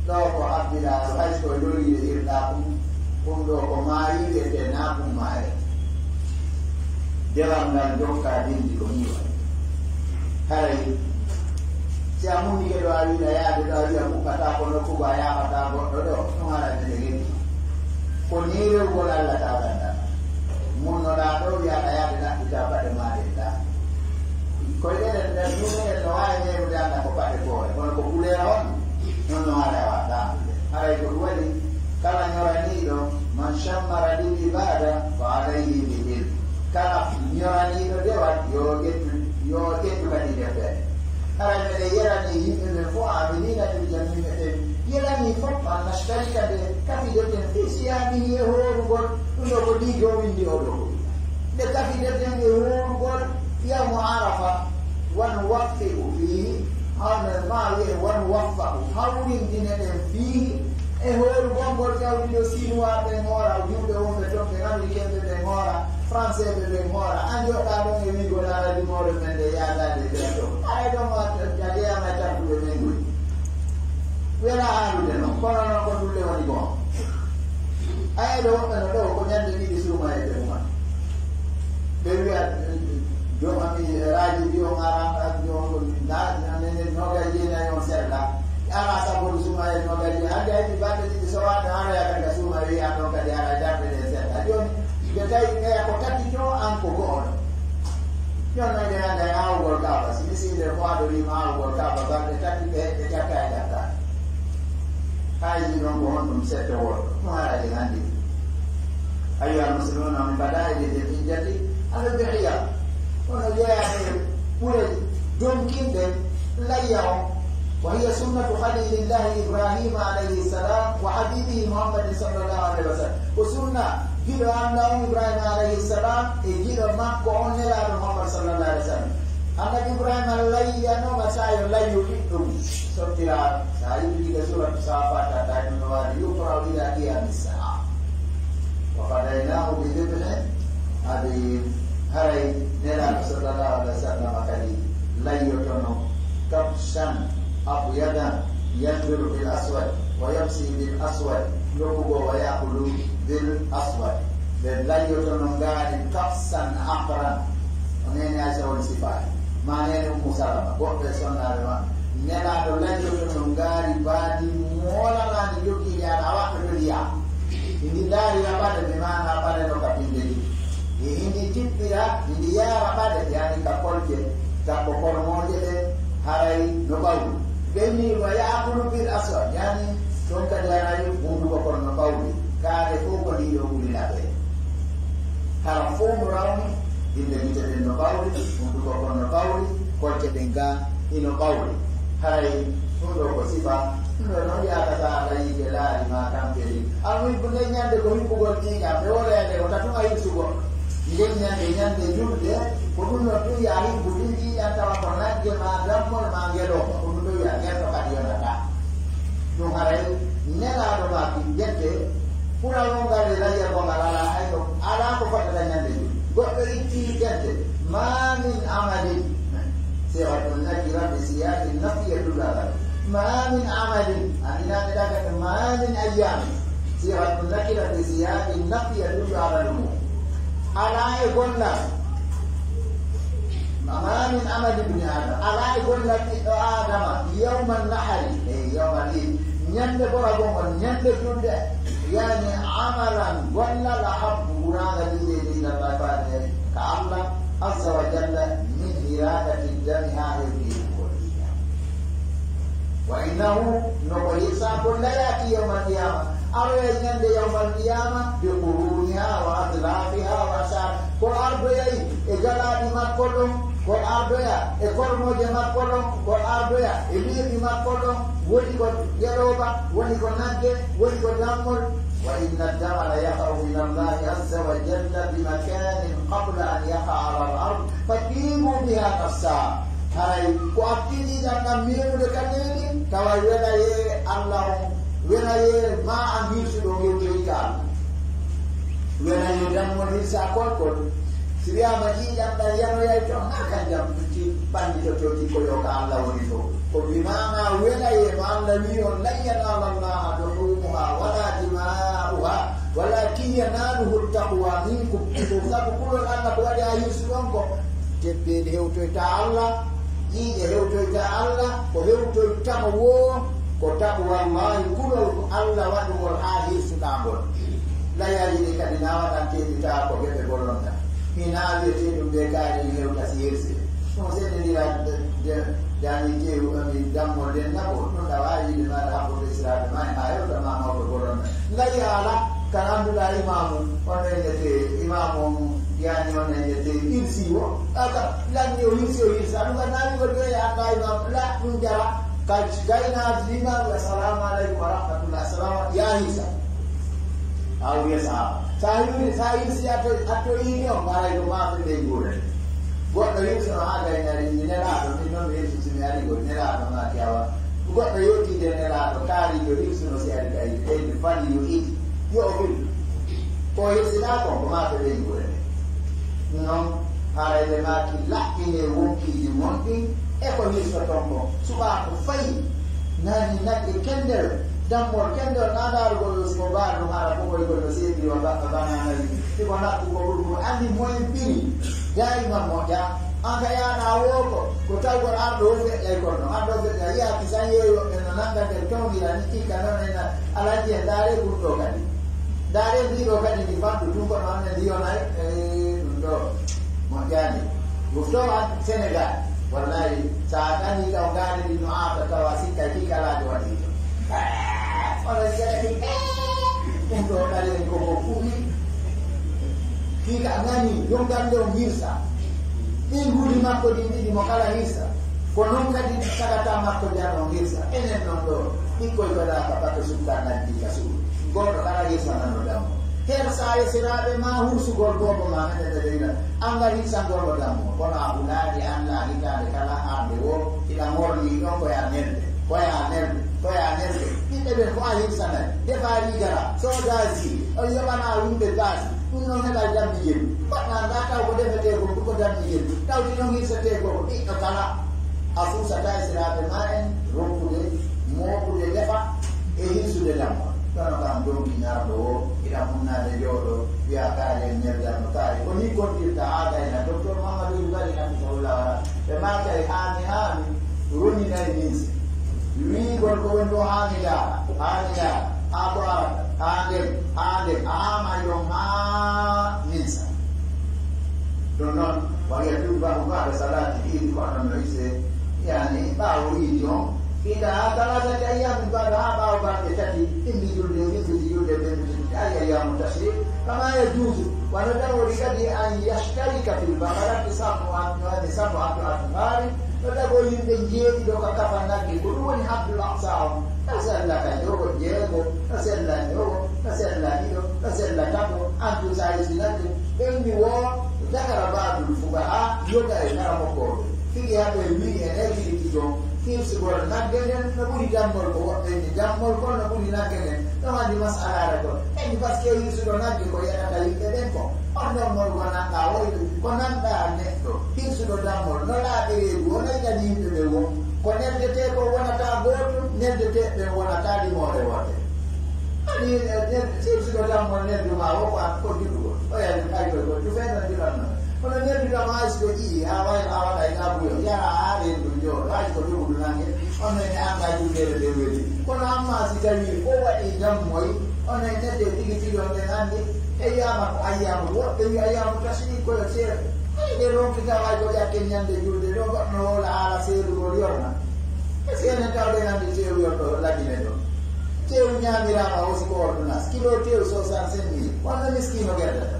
Ɗoo ko abbilaaɗo, hay so ko loriire hirɗaa ɗum, ɗum ɗoo ko maayiiɓe te naa ɗum maayata. Dewal ngal jokkaa binndi ko nii waɗi. Haray, si a munnike ɗo a wiɗa yaade ɗo a wi'a mukkataa ko nokku goo a yaafataa goɗɗo ɗo, ɗum haray mene heddi. Ko nii rewgol Alla taa gannda. Munnoɗaa ɗo wi'aɗa yaade ɗaɓɓitaa paɗe maa ɗen ɗaa. Koy ɗen ɗen ɗumen en no waawi neemude annda ko paɗe koore, kono ko kuleera on, non no haray a waɗɗaa anndude. Haray ko ɗum waɗi kala ñoraniiɗo, man shammara lil ibaada fa alayhi bil ilm. Kala ñoraniiɗo dewal, yo ƴettu, yo ƴettu kadi deftere. Haray meɗen yeranii yimɓe ɓen fof, aamiliina bil jamii, meɗen yeranii fof, an nashtarika nde kafidoten fii siyaamihi e hoorugol, ɗum ɗoo ko ɗii jowindi oo ɗoo ko nde kafidoten e hoorugol yawmu Arafa, wa nuwaffiqu fiihi, hawna maa wi'e wa nuwaffaqu, hawrindine ɗen fiihi, e hoorugol ngol tawdi ɗo Sinuwaa ɓen hoora, Juulɓe wonɓe ton ɓen, Ameriken ɓe ɓen hoora, Franseeɓe ɓen hoora, an joɗɗaa ɗon e wi'ugol aray limoore men nde yaadaade e ɓen ton. Aray ɗon ma a jeyaama e tarduɓe men ɗum. Welaa haalude non, kono non ko ɗum le woni goo. Ayɓe woɓɓe no ɗoo ko ñande ɗiɗi suumayee ɓe umata. Ɓe wi'a, "Joom amin, raaji ɗi on aran, an joom on, na, na, ne, ne, noogay jeenay on sella. Ara sabu suumayee noogay jeenay, hannde hay mi balɗe ɗiɗi sowaade, ara ya kadi suumayee, wi'a ɗon kadi ara darɗe ɗen sella." Jooni, ɓe tawi ɓeya ko tati joo, an ko go'o ɗon. Jooni non, ɓe annday aawugol Kaaba, si misiide ko ado wiima aawugol Kaaba, balɗe tati ɓe, ɓe ƴakka e ƴakka. Hay si non ko honɗum sette wooto, ɗum haray en anndi. أيها المسلمون، من بدائع ذي الحجة الأضحية. Kono jeyaa e ɓure donkinde layya on. وهي سنة خليل الله إبراهيم عليه السلام وحبيبه محمد صلى الله عليه وسلم. Ko sunna giɗo Allah on Ibrahima alayhi salam e giɗo makko on Nelaaɗo Muhammad sallallahu alaihi wasallam. Annabi Ibrahima layyanooma saayo layyo ɓiɗɗo mum. Sottiraa, si a yiɗi diga Suuratu Saafaat, a tawi no waali, "يفرع إلى قيام الساعة." "وفديناه بذبح عظيم." Haray Nelaaɗo sallallahu alaihi wasallam kadi layyotono كبشا أبيضا ينضر بالأسود ويمشي بالأسود. Nokku goo, "ويأكل بالأسود." Ɓe layyotono ngaari كبشا أحمرا. O neene Aysa woni sifaade. Maa neene Ummu Salama, goɗɗo e sonnaaɓe maɓɓe. Nelaaɗo layyotono ngaari baadi moolanaandi jogiindi ana waɗɗo joli yaa. Hindi ndaarira ɓale, bi maana ɓale no ka binde ɗiɗi. E hindi tippira, hindi yaara ɓale, yani ka kolce, takko kormooje ɗe, haray no ɓawli. Ɓenni wa ya'kulu bil aswad, yani ton kadi haray hunduko kon no ɓawli. Kaare fof ko ɗiɗo ɓuri naɓe. Hara fof no rawni, binde gite ɗen no ɓawli, hunduko kon no ɓawli, kolce ɗen ga hino ɓawli. Haray ɗum ɗoo ko sifa, ɗum ɗoo non yaakata Alla yiite laari ma tampiri. Almuhibbo, nden ñande ko hibbugol ƴiiƴam, ɓe woloyande ko tatum a hirsugo. Nden ñande, ñande julde, ko ɗum ɗon tun ya hibbu tun ƴiiƴam tawa ko nagge ma dammol ma ngelooba. Ko ɗum ɗon ya gerto kadi yonata. Ɗum haray Nelaaɗo ma ki jette, ɓural ngal e layya ngal alaa hay ɗo, alaa ko fotata ñande julde. Goɗɗo itti jette, ma min amalin. Sigatun nakira bi siyaqi nafi yadullu ala. Ma min amalin. Amina ne daga ma min ayyamin. Sigatun nakira bi siyaqi nafi yadullu ala al-umum. Alaa e gollal. Ma min amali ibni Adam. Alaa e gollal ɓiɗɗo Aadama. Yawman nahari. E yawmal Eid. Ñande ɓoragol ngol, ñande julde. Yani amalan gollal ahabbu ɓuraanga juureede ila Allah faade ka Allah azza wa jalla min iraqati dami haa hewti heɓugol ƴiiƴam. Wa innahu no ko hirsaa ko la ya'ti yawmal qiyama. Aroyay ñande yawmal qiyama bi quruniha wa adlafiha wa ashar. Ko ardoyay e galaaɗi makko ɗon, ko ardoya e kormooje makko ɗon, ko ardoya e leeɓi makko ɗon, woni ko ngelooba, woni ko nagge, woni ko dammol. Wa inna ad-dama la yaqa'u min Allahi azza wa jalla bi makanin qabla an yaqa'a ala al-ard, fatibu biha nafsa. Haray ko artini ɗan ɗan meemude ka leydi, tawa welayee Allah on, welayee ma an hirsuɗo ngewtoyi ka Allah. Welayee dammol hirsa kolkol. Si wiyaama ƴiiƴam ɗan yanoyay ton, haa kan jam ci ɓannditoto ci ko yo ka Allah woni fof. Ko bi maana welayee ma Allah wii on, "Lan yanala Allaha luhumuha wala dima'uha, walakin yanaluhu taqwa minkum." Ko sabu kulol Allah ko waɗi a hirsuɗon ko. Tebbeeli hewtoyta Allah, ƴiiƴe hewtoyta Allah, ko hewtoyta mo woo, ko taqwallahi, kulol ko Allah waɗugol haa hirsuɗaa ngol. Layaaji ɗi kadi na waɗanteeɗi tawa ko geɓe golonta. Hinaa wi'etee ɗum ɓe kaari mi hewta si hersi. Ɗum seɗɗindiraa de, de, jaani teewu ɗo mi dammol den nabo. Ɗum ɗa waawi wi'de maaɗa hakkunde siraaɓe ma e haa hewta ma mawɗo golonta. Layi haala, kan annduɗaa imaamu, on ɗo innetee imaamu on, yaani on ɗo innetee irsi wo. Aka, lanni o hirsi, o hirsa. Ɗum ka nawi ko ɗo e anndaa imaamu. La, ɗum jara. Ka gaynaaji imaamu, "Assalamu aleykum wa rahmatullah." Assalamu, yaa hirsa. A wuri e sahaaba. Sa hirsi, sa hirsi, a to, a to ini on, maray ko maafe ɓe nguure. Goɗɗo hirsuno haa gaynari, mi nelaaɗo, min non mi hirsi, si mi ari gol, nelaaɗo maaki awa. Goɗɗo yewtide nelaaɗo, kaarijo hirsuno si ari kay, ɓeyde fali yo iɗi, yo o fil. Ko hirsiɗaa kon, ko maafe ɓe nguure. Non, haray ɓe maaki laɓɓinee wonkiiji mon ɗin, e ko hirsoton kon. Suɓaa ko fayi, nani nagge kendere, Dammol kendol naa ndaarugol ɗum, si ko mbaar ɗum ara fof koygol no seediri wa ba-, banaana ni. Si ko nakku ko ɓuri ɗum, anndi moyen prix. Daayiman moƴƴa. An ka yaana woo ko, ko tawgol arɗo o feƴƴay kono. Arɗo o feƴƴay, yi'a kisan yeeyo, en no nanga nder townira ni, tikka noon en na-, alhaji en ndaare ɗum ɗo kadi. Ndaare ndi ɗo kadi ndi fanɗu tun kono an ne ndiyonay, eh, ɗum ɗo. Moƴƴaani. Ɗum ɗo an Senegal. Wallahi, sa a nani taw ngaari ndi no aata tawa sikkay ki kalaajo waɗi to. Wala jaɗani. Ɗum ɗo ɗali en ko ko kuwi. Kii ka nani, yongal nde on hirsa. Ɗin huli makko ɗin ɗiɗi mo kala hirsa. Ko non kadi sagata makko jan on hirsa. Enen non ɗo, ɓikkoy ko ɗaaka baka sukka naggi ka suudu. Gooto kala hirsa nan no dammo. Hersa e siraaɓe ma hursugol boobo ma mene ɓe deyla. Anga hirsangol mo dammo. Kono a hulaade Allah hitaande kala arde wo, ila morli ɗon ko ya nelde. Ko ya nelde. Ko ya nelde. Ɓiɓɓe ɓen ko a hirsanay. Defaari gara. Soodaaji. O yoɓana yimɓe baasi. Ɗum noon heɓa dammi jelu. Mbaɗɗa ndaa taw ko defetee ko, ko dammi jelu. Tawti noon hirsetee ko, ko ɓiɗɗo kala. A suusataa e siraaɓe maa en, ronkude, mooɓude, defa, e hirsude lamma. Kono kam, donki ñaarɗo o, ina hunnaade jooɗo, wiya kaari en ñeldanno kaari. Ko nii kontirta haa gayna. Docteur Mamadou Bari, hafisahullah, wara. Ɓe maakay haami, haami, roninay ninse. Wiigol ko woni ɗo haami ndaara, haami ndaara, haa ko arata, haa nden, haa nden, a haamay ɗon haa ninsa. Ɗum noon, wa hiya tudbahu ba'da salati l-iidi, ko onon no ise, yani, ɓaawo iidi on, ila talatati ayyamin ba'da, haa ɓaawo balɗe tati, ɓimbi julde, ɓimbi julde, ɓimbi julde, ay ayyamu tashrik, kama yajuzu, wano tawori kadi an yashtarika fil baqarati sab'atu, sab'atu azmari, No tago yimɓe njeeɗiɗo ka kafa nagge, ko ɗum woni haddul aqsa on. Na sella ka jowo, jeego, na sella jowo, na sella ɗiɗo, na sella tato, en tout ça, ici nagge. Ɓen mi wo, zakara ba'dul fuqaha, yoga e karamokooɓe. Figi haɓe wi'i e nder figi ɗiɗo, hirsugol nagge nden no ɓuri dammol ko woɓɓe ni dammol kon no ɓuri nagge nden. Ɗon andi mas'alaare kon. Ɓen parce que hirsuɗo nagge ko yeɗata yimɓe ɓen kon. On ɗon mol ko nanɗaa woyde, ko nanɗaa neɗɗo, hirsuɗo dammol, no laaɓi reedu, o naynani yimɓe ɓen won. Ko neldetee ko wonata gootum, neldetee ɓen wonata limoore woote. Ani, eh, nel-, hirsuɗo dammol neldu maa wo ko an ko juɗugol. O yani kay koy ko jufe no juɗan non. Kono neldu ɗam hay si ko ƴi'i, a way, a waɗa e gabuyo, yara haa reedu jooɗo, hay si ko jogudu nange, on men e anndaa juɗeede ɓe weli. Kono amma si tawii o waɗi dammoy, on men neɗɗe tigi tigi on ɓen anndi, Ayyaama ko ayyaamu, woɓɓe wi'a ayyaamu tashriik ko yo seeɗa. Ay, nde ronki taw ay ko ƴakken ñande julde ɗo, goɗɗo no wowla haala seedugol yorna. Est-ce que enen tawɗen anndi teewu yorɗo Lagine ɗo? Teewu ñaamiraama aussi ko ordonnance. Kilo teewu soixante-cinq mille. Wonno miskiino gerdata.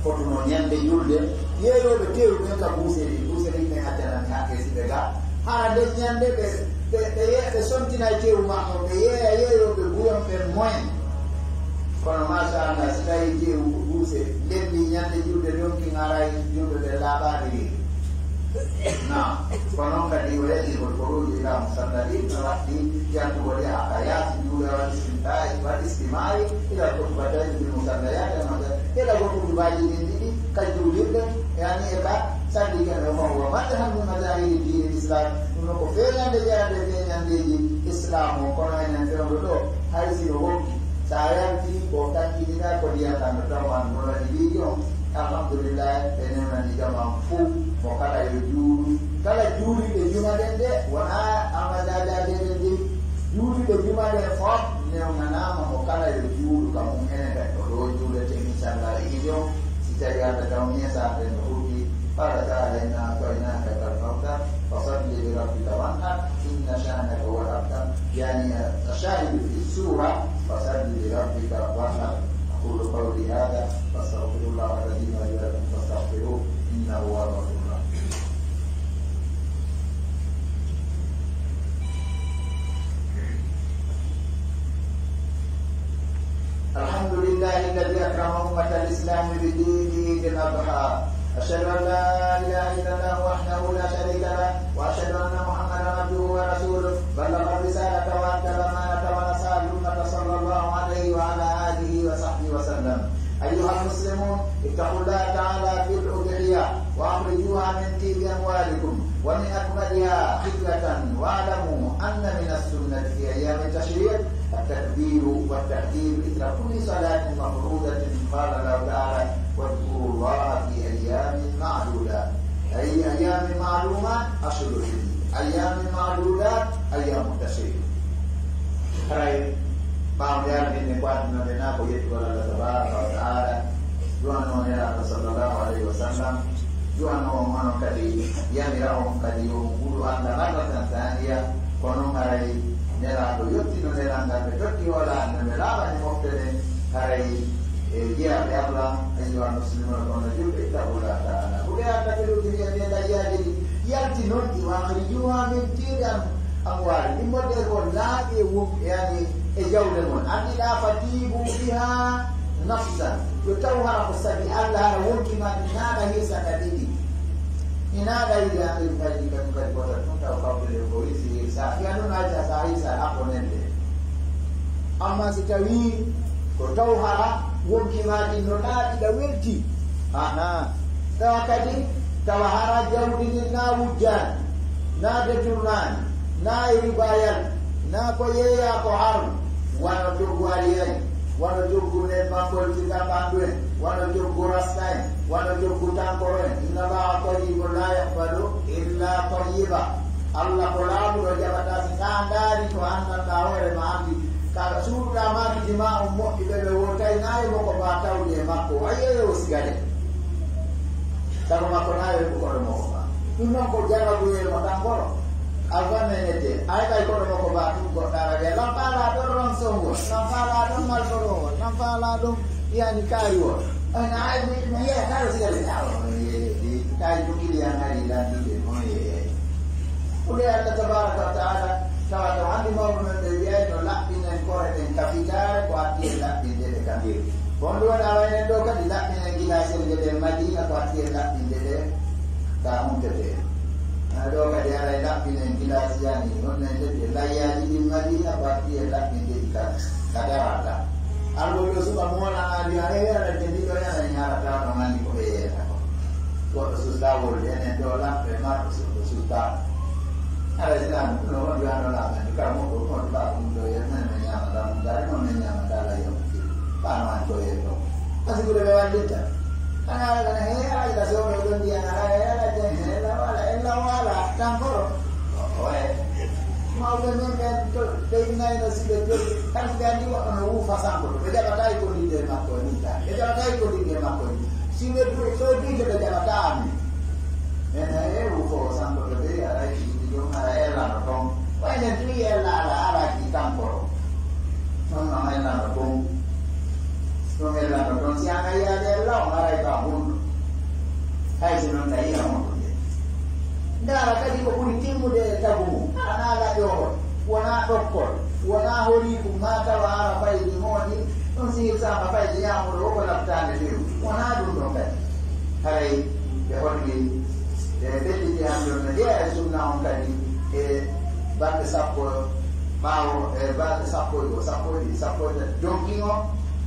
Fotuno ñande julde, yeeyooɓe teewu ɓen ka buuseri, buuseri ɓen accanani hakke si ɓe ga. Hara nden ñande ɓe, ɓe, ɓe ye-, ɓe sontinay teewu maɓɓe, ɓe yeeya yeeyooɓe buyon ɓen moyen. Kono, machallah, si tawii teewu ko buuse, lembi ñande julde donki ŋaray julɓe ɓe laaɓaali ɗi. Naam. Ko non kadi, wa yajibul khuruju ila musallati, no waɗɗi yaltugol yaha ka yaasi juuɗe, wal istimta'i, wal istima'i ila khutbatayni bil musallayati, no waɗɗi heɗagol khutubaaji ɗin ɗiɗi ka juulirɗe, yani e ka salli ken o kon, wa madhan min madahiri diinil Islam, ɗum no ko feeñande jeyaande e feeñandeeji Islam o, kono enen fewndo ɗo, hay si no wonki, sa yalti ko kankiniɗa ko ndiyam ɗam no tawa an no waɗi liijo on, alhamdulillah, ɓe newnani jaman fow, mo kala yo juulu, kala juuliɓe juma ɗen ɗe, wona amadajaje ɗen ɗe, juuliɓe juma ɗen fof newnanaama, mo kala yo juulu ka mum enen kadi ko ɗo juulete, inchallah, e ijo, si tawi Allah tawni e sa ɓen no huɗi, قال تعالى: إنا أعطيناك الكوثر، فصل لربك وانحر، إن شانئك هو الأبتر. يعني الشاهد في السورة: فصل لربك وانحر. أقول قولي هذا، وأستغفر الله العظيم لي ولكم، فاستغفروه، إنه هو الغفور الرحيم. الحمد لله الذي أكرم أمة الإسلام بدين عيد الأضحى. أشهد أن لا إله إلا الله وحده لا شريك له، وأشهد أن محمدا عبده ورسوله، بلغ الرسالة وأدى الأمانة ونصح الأمة، صلى الله عليه وعلى آله وصحبه وسلم. أيها المسلمون، اتقوا الله تعالى في الأضحية، وأخرجوها من طيب أموالكم ومن أكملها خلة، واعلموا أن من السنة في أيام التشريق كل صلاة مفروضة، قال الله تعالى: "واذكروا الله في أيام معدودات". أي أيام معلومات؟ أشهر الحج. أيام معدودات، أيام التشريق. Haray, ɓaawo nde ardiɗen ko addunoɗen naa ko yettugol Allah tabaraka wa ta'ala, du'anoo Nelaaɗo sallallahu alayhi wa sallam, du'anoo on onon kadi, yamira on kadi yo on hulu Allah marratan thaniya, ko non haray Nelaaɗo yottino nelal ngal ɓe totti hoolaade no ɓe laaɓani mofte ɗen, haray e jiyaaɓe Allah, ayyuhal muslimuuna, kono julɓe, ittaqullaha ta'ala. Ɓe Allah ɓe ɗum wi'ete layyaaji ɗi, yalti non ɗi, wa akhrijuha min tiri am-, amwaali. Ɗin modde ko laaɓi e won-, yani, e jawle mon. Anndi ɗa fatibu biha nafsan. Yo taw hara ko sabi Allah hara wonki ma ɗi naɗa hirsa ka ɗiɗi. Ina ɗa yiɗi an ɗin kadi, kadi, kadi wota ɗum taw kawtude ko hirsi hirsa. Fiya ɗum acca sa hirsa haɓɓo nende. Amma si tawii ko taw hara wonki maa ɗin no laaɓi ɗa welti, aha, tawa kadi, tawa hara jawdi ndin naa wujjaani, naa deturnaani, naa e ribayal, naa ko yeeyaa ko haram, wano coggu aliyay, wano coggu nen mangol si ka ɓandu en, wano coggu rasta en, wano coggu tankoro en. Inna Allaha tayyibun la yaqbalu illa tayyiba. Allah ko laaɓuɗo jaɓata si taa ndaari ko anndanɗaa hoore ma anndi. Ka suuɗuɗaa maaki jimaa on moƴƴi ɓe ɓe wootaynaayi mo ko baa tawde e makko. Ayyo, yo o sigade. Sabu makko naa yo heɓu koɗo mo ko baa. Ɗum noon ko jarabuyee mo tan kono. Alfa men ete. Ay ɓay koɗo mo ko baa tun goɗɗo ara wiya, "Lan faalaa ɗon ron songo. Lan faalaa ɗon malforo. Lan faalaa ɗon yani kaari o." Ay na ay mi, mi yeya kala sigade. Awa, mi yeya. Ɗi, kay ɗum kiliyan ari landude, mo yeya. Ko nde Allah tabaraka wa ta'ala, tawa to anndi mawɓe men ɓe wi'ayno laɓɓinen kore ɗen ka fitaare, ko addi en laɓɓinde ɗe ka mbiri. Ko honɗum woni awa enen ɗo kadi laɓɓinen gilaasel ngel e Madiina, ko addi en laɓɓinde ɗe ka huntete. Ana ɗo kadi haray laɓɓinen gilaasi yani, non nen kadi e layyaaji ɗin Madiina, ko addi en laɓɓinde ɗi ka, ka daral ɗan. Alwol ɗo suka mo wona aadi, a, e, ala jandi ɗo yana en harata no mani ko ɓe yeeta ko. Goɗɗo susta wolde, enen ɗo lamɓe marɗo suka susta. Haray sila no, no wonde ano la men, ka mo ko, mo ba ko ɗo yen, men, men ñaama, la mo dari, mo men ñaama, ka la yo. Ba no an ko yen ɗo. Asi ko ɓe wallitta. Ana ala kana, he, ala ila so, no ɗon ndi, ana, ala, ala, jen, he, la wala, en la wala, tan koro. O, o, e. Mawɓe men ɓen to, ɓe innayno si ɓe joli, tan si ɓe anndi woɗɗo no wuufa sankoto, ɓe jaɓataay ko ndinde e makko e nii tan. Ɓe jaɓataay ko ndinde e makko e nii. Si ɓe du-, so duuje ɓe jaɓataa amin. Men e wuufo o sankoto de, aray ɗi ɗum, ara ellano ton. Waynen tun ella ala, ala ki kankoro. Non non ellano ton. Ɗum ellano ton, si an a yiyaade ella on, aray ka hunɗo. Hay si non tawi a wondude. Ndaara kadi ko ɓuri timmude e tagu mum. Wonaa laƴohol, wonaa ɗokkol, wonaa horiiku, maa tawa hara fayde moodi, ɗum si hirsaama fayde ñaamuɗo o ko labtaande few. Wonaa ɗum ɗon kadi. Haray ɓe holli, ɓe ɓelliti hannde no jeyaa e sunna on kadi e balɗe sappo ɓaawo, e balɗe sappo e goo, sappo e ɗiɗi, sappo e tati. Donkin on,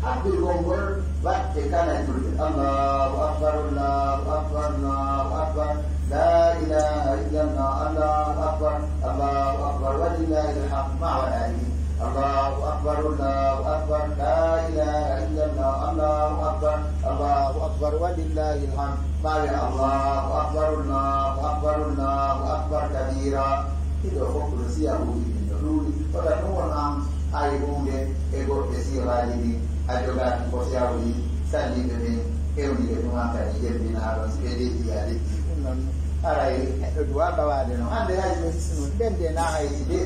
habbirgol ngol waɗde kala julde. Allahu akbar, Allahu akbar, Allahu akbar. La ilaha illallah, Allahu akbar, Allahu akbar, walillahil hamd. Ma waɗa ɗi. Allahu akbar, Allahu akbar, la ilaha illallah, Allahu akbar, Allahu akbar, walillahil hamd. Ɓaawe Allahu akbar, Allahu akbar, Allahu akbar kabira. Ɗiɗo fof no siyahuuji ɗin no ɗuuɗi. Wota ɗum won an hay huunde e goɗɗe siiraaji ɗin. A jogaaki ko siyawɗi salliiɓe ɓen ewnike ɗum an kadi jembinaa ɗon si ɓe deƴƴi a deƴƴi. Ɗum noon haray neɗɗo duwaa ɓawaade noon. Hannde hay so hisnude ɓen de na hayti de.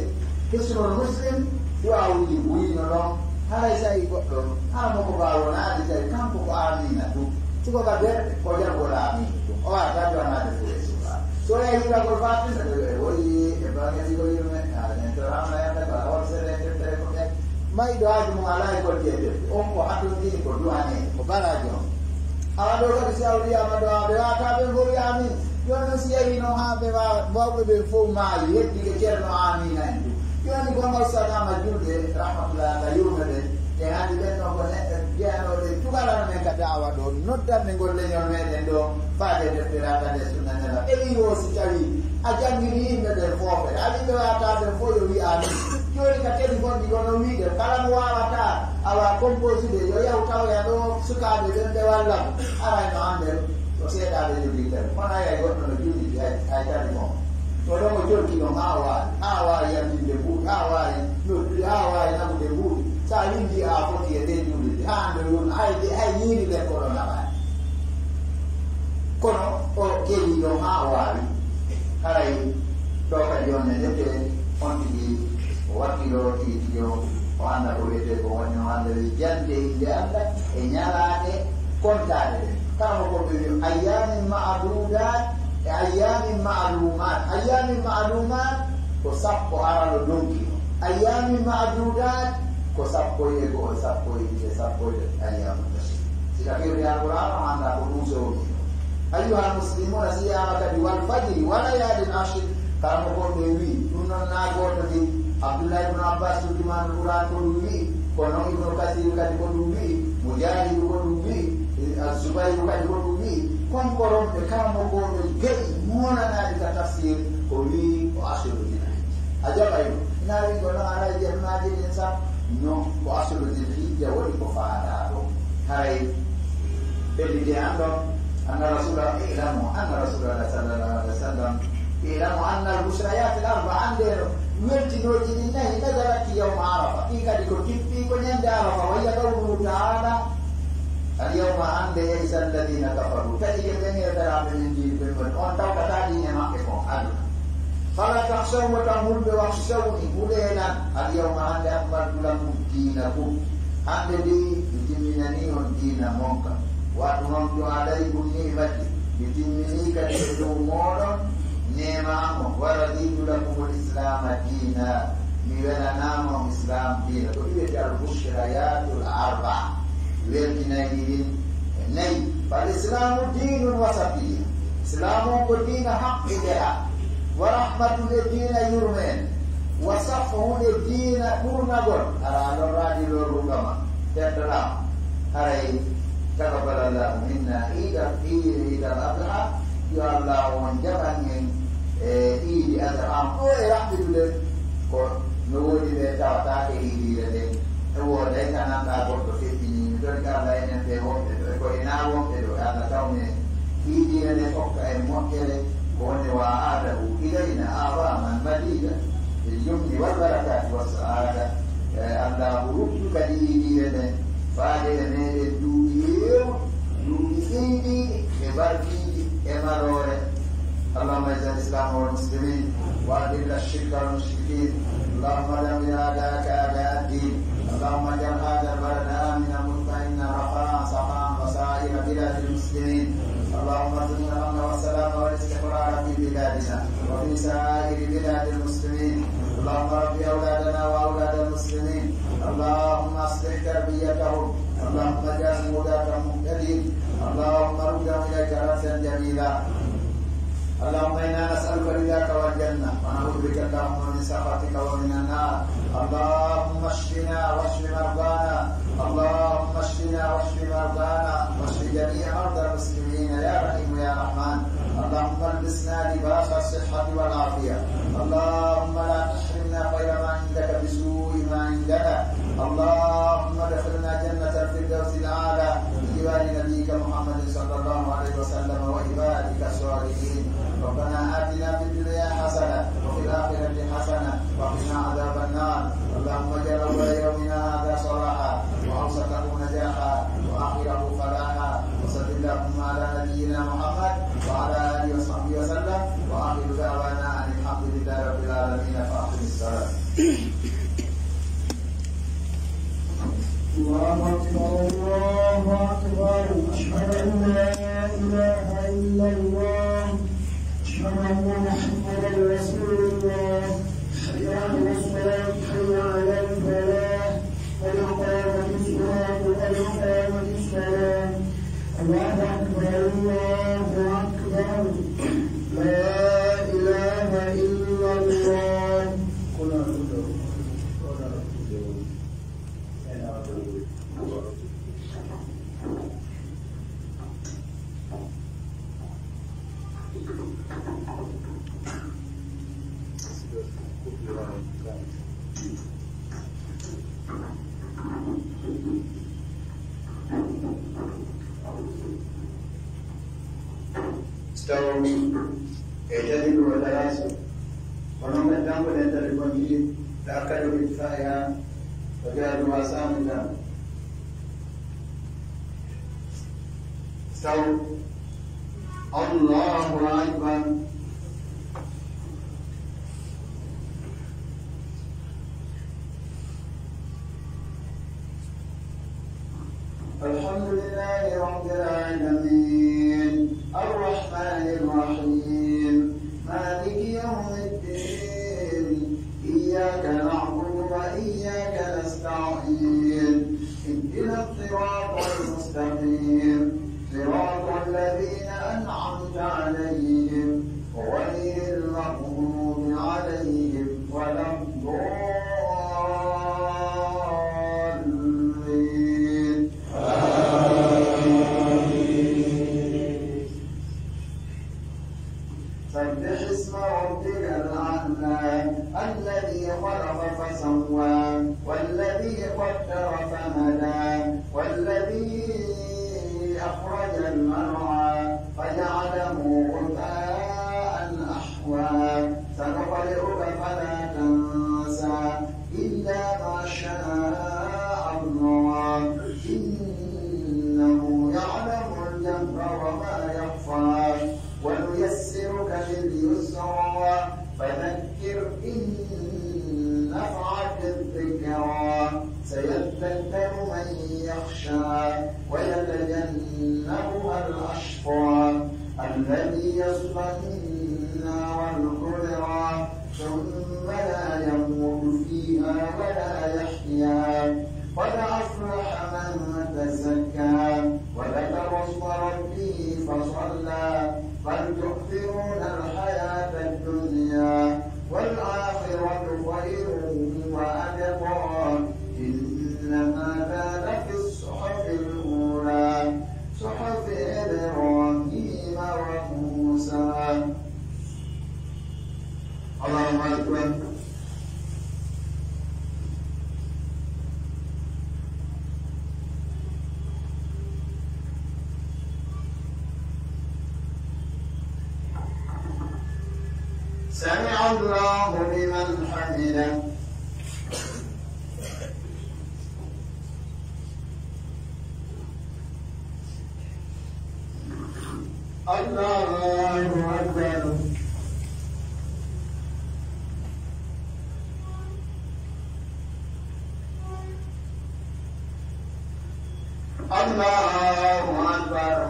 Hisnul Muslim, du'aawuuji buy no ɗon. Haray so a yii goɗɗo, hara mo ko baa wona, adi tawi kanko ko aamiina tun. Suko ka berɗe, ko jagol aamiina tun. O waawataa du'anaade fuu e suka. So o yahii hiragol faatinta, ɓe wi'a, woyi, e baŋŋe sigo yimɓe, a, nen to Rahma yamɓe, kala on sere deftere ko ɓen. Mayɗo haaju mum alaa e kolte e defte. On ko hatonjini ko du'anee, ko baraaji on. Awa ɗoo kadi si a wi'aama ɗoo, ɓe waawataa ɓen fow wi'a aamiin. Jooni non si yahii non haa ɓe waawa, mawɓe ɓen fow maayi, heddike Ceerno Aamiina en tun. Jooni gomma ustaadama julɓe, rahmatullahi Allah yurme ɓe. E hannde ɓen non ko neɗɗo jeyanooɓe tugalano men ka da'awa ɗoo, noddanɓe ngol leñol meɗen ɗoo, faade deftere Ahkam e Sunna Nela. Ɓe wi'i wo si tawii a janngini yimɓe ɓen foofere, a wi'i ɓe waawataa ɓen fow yo wi'a aamiin. Jooni ka téléphone ɗi ko non wi'ude, kala mo waawataa, Awa composé de, yo yahu tawoya ɗo sukaaɓe ɓen ɓe walla mo. Aray no hande o seeɗaaɓe jogii tan. Kono hay goɗɗo no julli, hay, hay tali mo. O ɗon o jolti ɗon haa o waawi, haa o waawi yaltinde mbuuɗi, haa o waawi noddude, haa o waawi naɓude mbuuɗi. So a windii a foti e nden julirde, haa hande o yurna, hay, hay yiiri lekkol o naɓaani. Kono o kelii ɗon haa o waawi. Haray ɗoo kadi on ne nete on tigi o wakkiloo tigi tigi o, o annda ko wi'etee ko woni, o annda wi jannde innde Alla e ñalaande kontaade ɗen. Kala mo ko ɓe wi'o ayyaamin ma'duudaat e ayyaamin ma'luumaat. Ayyaamin ma'luumaat ko sappo arano donki o. Ayyaamin ma'duudaat ko sappo e go'o, sappo e ɗiɗi, sappo e tati, ayyaamu tashriik. Si ka firti Alqur'aana, o annda ko ɗum sowni. Ayyuhal muslimuuna, si wiyaama kadi, wal fajri wa layaalin ashir, kala mo ko ɓe wi'i, ɗum noon na gooto de. Abdullahi ibnu Abbas, turjumaanul Qur'aan, ko ɗum wi'i, ko noon Ibnu Kasiir kadi ko ɗum wi'i, Mujaahidu ko ɗum wi'i, Az-Zubayru kadi ko ɗum wi'i, konkoronɓe kala mo ko ɓe ga'i moolanaade ka tafsir, ko wi'i ko ashuru Dil Hijja. A jaɓay ɗum. Ina wi'i ko noon alaa e jemmaji ɗin sam. No ko asulu Dil Hijja woni ko faalaa ɗon. Haray ɓe ligge an ɗon. Anna Rasula, i'lamu anna Rasulallah sallallahu alaihi wasallam, i'lamu anna al-bushrayat al-arba, anndee no weltinooji ɗin nayi nazalat yawma Arafa. Ɗin kadi ko kippii ko ñande Arafa. Wa hiya qawluhu ta'ala, al-yawma, hannde, ya'isa alladhina kafaru, taƴike ɓen heeferaaɓe men diini ɓen woni, on tawtataa diine maɓɓe kon aduna. Fala takhshawhum, wota on hulu ɓe, wakhshawni, hulee lan. Al-yawma, hannde, akmaltu lakum dinakum, hannde de mi timminanii on diina mon kan. Wa atmamtu alaykum ni'mati, mi timminii kadi e dow mooɗon neema an on. Wa raditu lakumul islaama diina, mi welanaama on Islaam diina. Ko ɗum wi'etee al-bushrayaatul arba'a. Weltinayɗi ɗin e nayi. Fal islaamu diinun wasatiyya. Islaamu on ko diina haqqidiha. Wa rahmatun, e diina yurmeende. Wa safhun, e diina ɓurnagol. Hara a lorraaki lorruka ma. Teddoɗaa. Haray taqabbalallahu minna iida, iida, iidal adha. Yo Allaahu on jaɓan en e iidi adha on. Ɗoo e raɓɓiɗude ko no woodi ɓe tawataake iidiire nden. E wooday ka nanɗaa goɗɗo feƴƴinii. Mi torike Alla enen ɓe wonɓe ɗo, e ko enaa wonɓe ɗo, e Alla tawne iidiire nden hokka en moƴƴere, ko woni wa aadahu ilayna a'waaman madiida bil yumni wal barakaati was sa'aada. E Alla o ruttu kadi iidiire nden faade e meɗen duuɓi heewɗi, duuɓi seydiiɗi e barkiiji e maloore. اللهم أعز الإسلام والمسلمين وأذل الشرك والمشركين. اللهم دمر أعداءك أعداء الدين. اللهم اجعل هذا البلد آمنا مطمئنا رخاء سخاء وسائر بلاد المسلمين. اللهم ارزقنا الأمن والسلام والاستقرار في بلادنا وفي سائر بلاد المسلمين. اللهم رب أولادنا وأولاد المسلمين. اللهم أصلح تربيتهم. اللهم اجعلهم هداة مهتدين. اللهم ردهم إليك ردا جميلا. اللهم إنا نسألك رضاك والجنة، ونعوذ بك اللهم من سخطك ومن النار. اللهم اشفنا واشف مرضانا. اللهم اشفنا واشف مرضانا، واشف جميع مرضى المسلمين يا رحيم يا رحمن. اللهم البسنا لباس الصحة والعافية. اللهم لا تحرمنا خير ما عندك بسوء ما عندنا. اللهم ادخلنا جنة الفردوس الأعلى بجوار نبيك محمد صلى الله عليه وسلم وعبادك الصالحين. ربنا آتنا في الدنيا حسنة وفي الآخرة حسنة وقنا عذاب النار. اللهم اجعل أول يومنا هذا صلاحا وأوسطه نجاحا وآخره فلاحا. وصل اللهم على نبينا محمد وعلى آله وصحبه وسلم. وآخر دعوانا أن الحمد لله رب العالمين. فأقم الصلاة. الله أكبر، الله أكبر. أشهد أن لا إله إلا الله. أشهد أن محمدا رسول الله. حي على الصلاة، حي على الفلاح. قد قامت الصلاة، قد قامت الصلاة. الله أكبر، الله أكبر. لا إله إلا الله. Taw e jalilu wa tarasu. Kono ngal janngo ɗen tali kon ɗiɗi, ta kadu bi fa'iha, wa jadu wa sami janngo. Taw, Allahu Akbar. الحمد لله رب العالمين. الرحمن الرحيم. مالك يوم الدين. إياك نعبد وإياك نستعين. اهدنا الصراط المستقيم. صراط الذين أنعمت عليهم غير المغضوب عليهم ولا الضالين. آمين. سبح اسم ربك الأعلى الذي خلق فسوى والذي قدر فهدى والذي أخرج المرعى فجعله غثاء أحوى. سنقرئك فلا تنسى إلا ما شاء الله إنه يعلم الجهر وما يخفى. ونيسرك لليسرى فذكر إن نفعت الذكرى سيذكر من يخشى ويتجنبها الأشقى الذي يصلى النار الكبرى ثم لا يموت فيها ولا يحيا قد أفلح من تزكى وذكر اسم ربه فصلى بل تؤثرون الحياة الدنيا والآخرة خير وأبقى إن هذا لفي الصحف الأولى صحف إبراهيم وموسى. الله أكبر. سمع الله لمن حمده. الله أكبر. الله أكبر.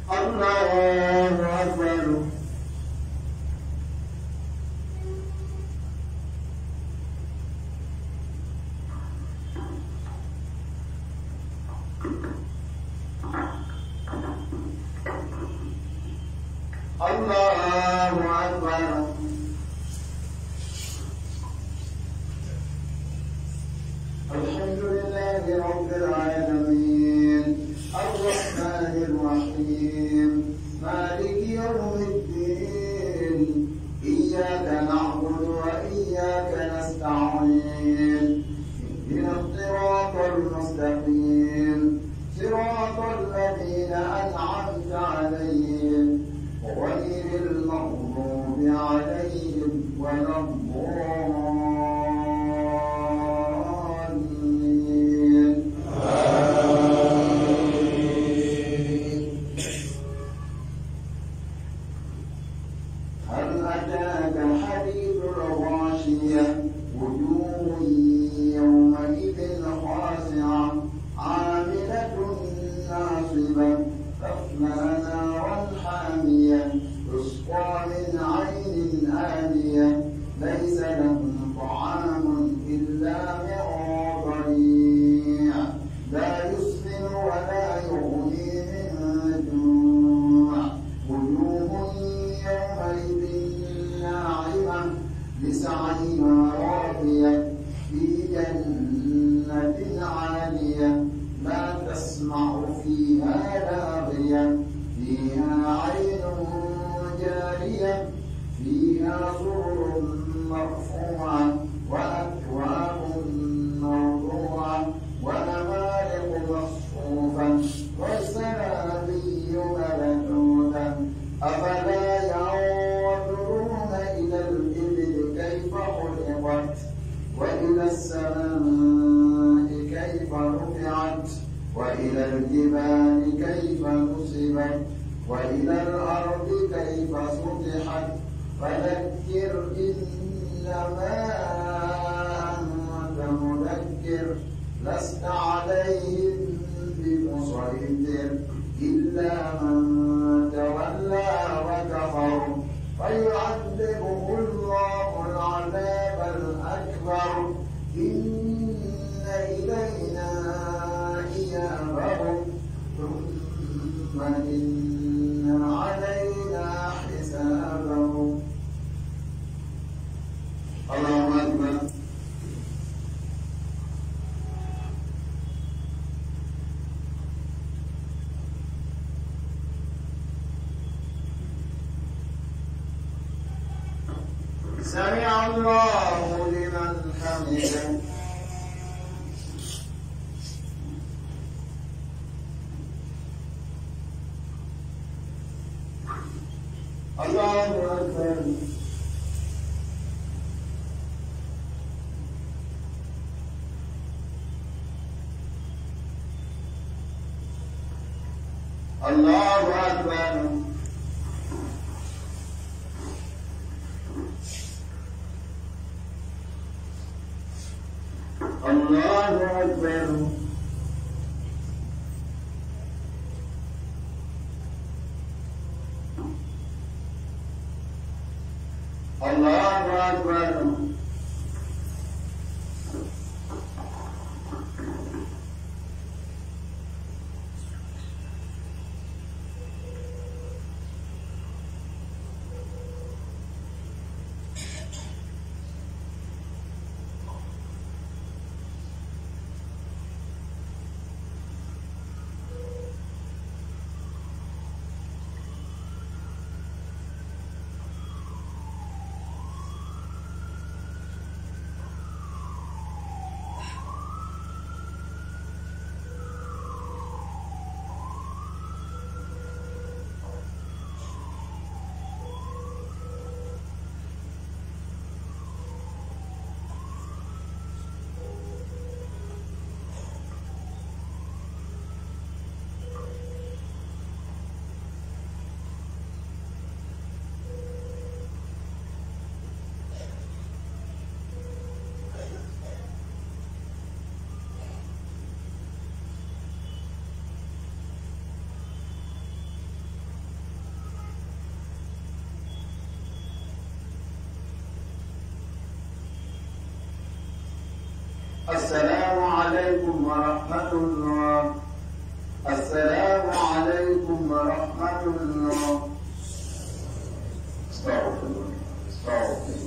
الله أكبر. الله أكبر. الحمد لله رب العالمين. الرحمن الرحيم. مالك يوم الدين. إياك نعبد وإياك نستعين. اهدنا الصراط المستقيم. صراط الذين أنعمت عليهم غير المغضوب عليهم ولا الضالين. آمين. هل أتاك حديث الغاشية؟ وجوه يومئذ خاشعة. عاملة ناصبة. تصلى نارا حامية. تسقى من عين آنية. ليس لهم طعام إلا من ضريع. لا يسمن ولا يغني من جوع. وجوه يومئذ ناعمة. لسعيها راضية. في جنة عالية. لا تسمع فيها لاغية. فيها عين جارية. فيها سرر مرفوعة. وأكواب موضوعة. السماء كيف رفعت، وإلى الجبال كيف نصبت، وإلى الأرض كيف سطحت. فذكر إنما أنت مذكر، لست عليهم بمسيطر، إلا من تولى وكفر، فيعذبه الله العذاب الأكبر، إن إلينا إيابهم، ثم إن علينا حسابهم. الله أكبر. سمع الله لمن حمده. الله أكبر. الله أكبر. الله أكبر. الله أكبر. السلام عليكم ورحمة الله. السلام عليكم ورحمة الله. استغفر الله. استغفر الله.